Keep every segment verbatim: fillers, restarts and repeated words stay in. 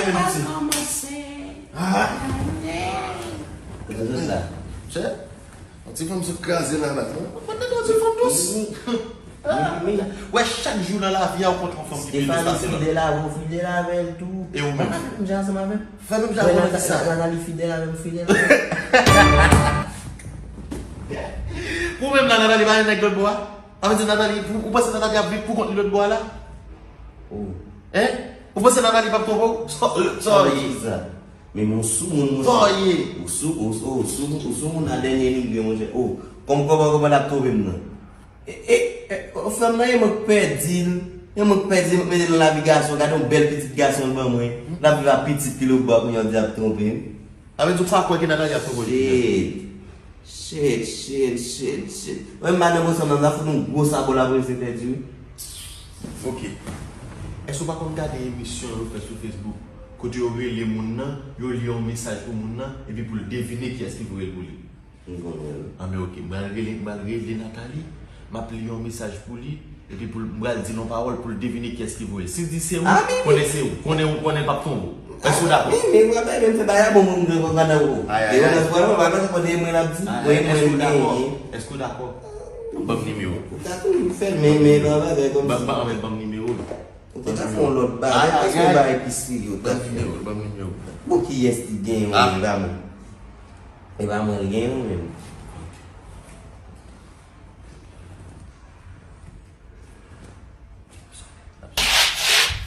Sa kòmanse. Ah. Gade. Gade sa. Chè, yon ti fanm sot kraze la, la. Mwen te di yon ti fanm dous. Ah. Wè, chak jou nan lavi a, ou kontre yon fanm ki pi dous pase lòt. Fidèl avè w, fidèl avè l tou. E ou menm? Mwen pa fè menm jan ansanm avè m. Fè menm jan avè l, sa. Nathalie fidèl avè m, fidèl avè l. Ou menm la, Nathalie pa gen nèg lòt bò a? Sa vle di Nathalie, ou, ou panse Nathalie ap viv pou kont li lòt bò a la? Oh. Hein? Ou panse Nathalie p ap twonpe w? Sa, sa w ye? Men ou sou moun, monchè. Sa w ye? Ou sou, ou, ou sou, ou sou moun nan dènye nigre, monchè. Oh, kòman, kòman, kòman l ap twonpe m nan? E, e, e, oh, fanm nan, e mwen k pèdi l. E mwen k pèdi l, mwen k mete l nan lavi gason. Gade yon bèl pitit gason l ban mwen. L ap viv ak pitit li lòt bò a, kounye a w di l ap twonpe m. Sa vle di ou pa kwè ke Nathalie ap twonpe w? Shit. Shit, shit, shit, shit. Mwen, madanm ansanm nan, sa fout yon gwo sabò la pou se pèdi, wi. Ok. Èske w pa konn gade emisyon yo fè sou Facebook? Kote yo rele moun nan, yo li yon mesaj pou moun nan, epi pou l devine kiyès ki voye l pou li. M konnen, wi. Anben, ok. Mwen al rele, mwen al rele Nathalie, m ap li yon mesaj pou li, epi pou l, mwen al di l yon pawòl pou l devine kiyès ki voye l. Si l di se ou, konnen se ou. Konnen ou, konnen l p ap twonpe w. Èske w dakò? Wi, men mwen menm, fè bagay la pou moun mwen konn gade ou. Ay, ay, ay. E ou nan fwa, mwen pa konn konnen mwen ap di. Ay, mwen, ay, mwen, èske w dakò? Èske w dakò? Ban m nimewo. Ou ta toujou fè men, men nan bagay kòmsi. Ban, ban, ban m nimewo l. Ou te ka fè yon lòt bagay, paske yon bagay pi serye ou ta fè. Ban m nimewo, ban m nimewo. Bon, kiyès ki gen yon menm? E pa mwen l gen yon menm.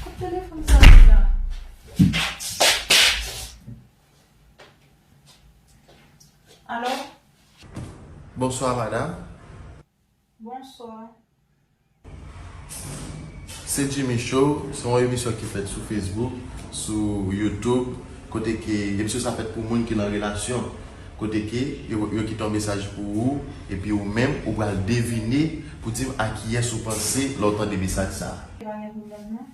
Kot telefòn sa ye la? Alo? Bonswa, madanm. Bonswa. Se Jimmy Show, se yon emisyon ki fèt sou Facebook, sou YouTube, kote ke emisyon sa fèt pou moun ki nan relasyon, kote ke yo, yo kite yon mesaj pou ou, epi ou menm, ou pral devine pou di m a kiyès ou panse lè w tande mesaj sa. Pa gen pwoblèm, non.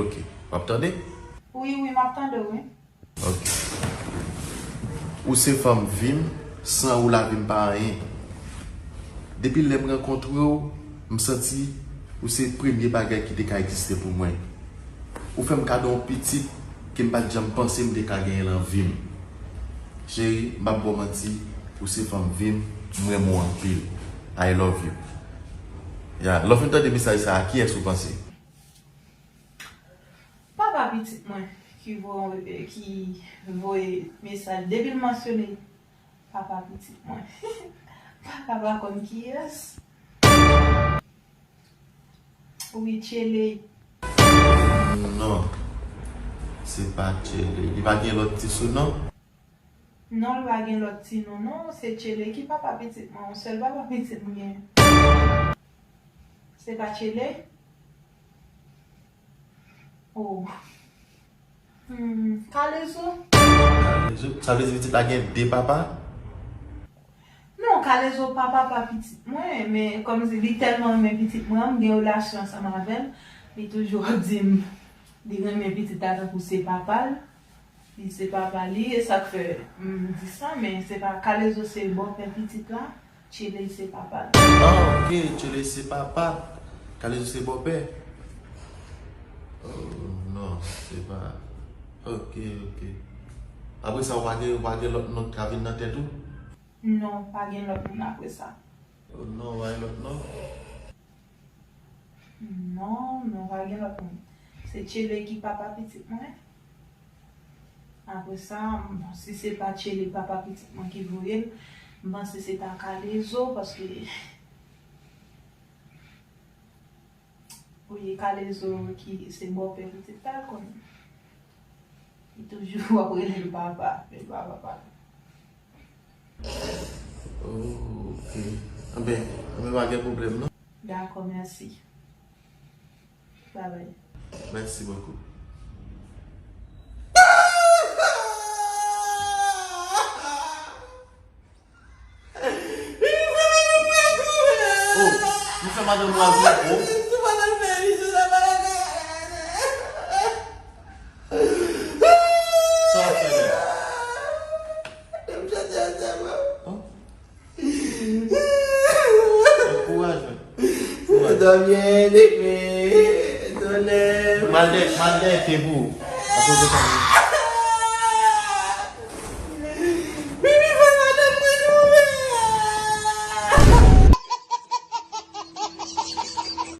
Ok. W ap tande? Wi, wi, m ap tande w, wi. Ok. Ou se fanm vi m, san ou lavi m pa anyen. Depi lè m rankontre w, m santi ou se premye bagay ki te ka egziste pou mwen. Ou fè m kado yon pitit ke m pa t janm panse m te ka genyen nan vi m. Cheri, m p ap ba w manti, ou se fanm vi m, m renmen w anpil. I love you. Ya, lè w fin tande mesaj sa a, kiyès ou panse? Papa pitit mwen ki voye, ki voye mesaj. Depi l mansyone papa pitit mwen, m pa ka pa konn kiyès. Wi, Tcheley. Non, se pa Tcheley. Li pa gen lòt ti sounon? Non, l pa gen lòt ti non, non. Se Tcheley ki papa pitit mwen. Yon sèl papa pitit m gen. Se pa Tcheley? Oh. Hmm, Kalezo. Kalezo? Sa vle di pitit la gen de papa? Non, Kalezo pa papa pitit mwen, men kòmsi li tèlman renmen pitit mwen, m gen relasyon ansanm avè l. Li toujou ap di m li renmen pitit la tankou se papa l. Li se papa li, e sa k fè m di sa, men se pa Kalezo se bòpè pitit la, Tcheley se papa l. Ah, ok, Tcheley se papa, Kalezo se bòpè. Oh, non, se pa. Ok, ok. Apre sa, ou pa gen, ou pa gen lòt non k ka vin nan tèt ou? Non, pa gen lòt moun apre sa. Oh, non, pa gen lòt non? Non, non, pa gen lòt moun. Se Tcheley ki papa pitit mwen. Apre sa, bon, si se pa Tcheley papa pitit mwen ki voye l, m panse se ta Kalezo, paske wi, Kalezo ki se bòpè pitit la, l konn li toujou ap rele l papa, men l pa papa l. Oh, ok. Anben, anben, pa gen pwoblèm, non. Dakò, mèsi. Bye bye. Merci beaucoup. Oh, nou fè madanm mwazel, oh. Sa w ap fè menm? Hàn? Kouraj, men. Kouraj. Mal de, mal de te pou. Akoz ou konn.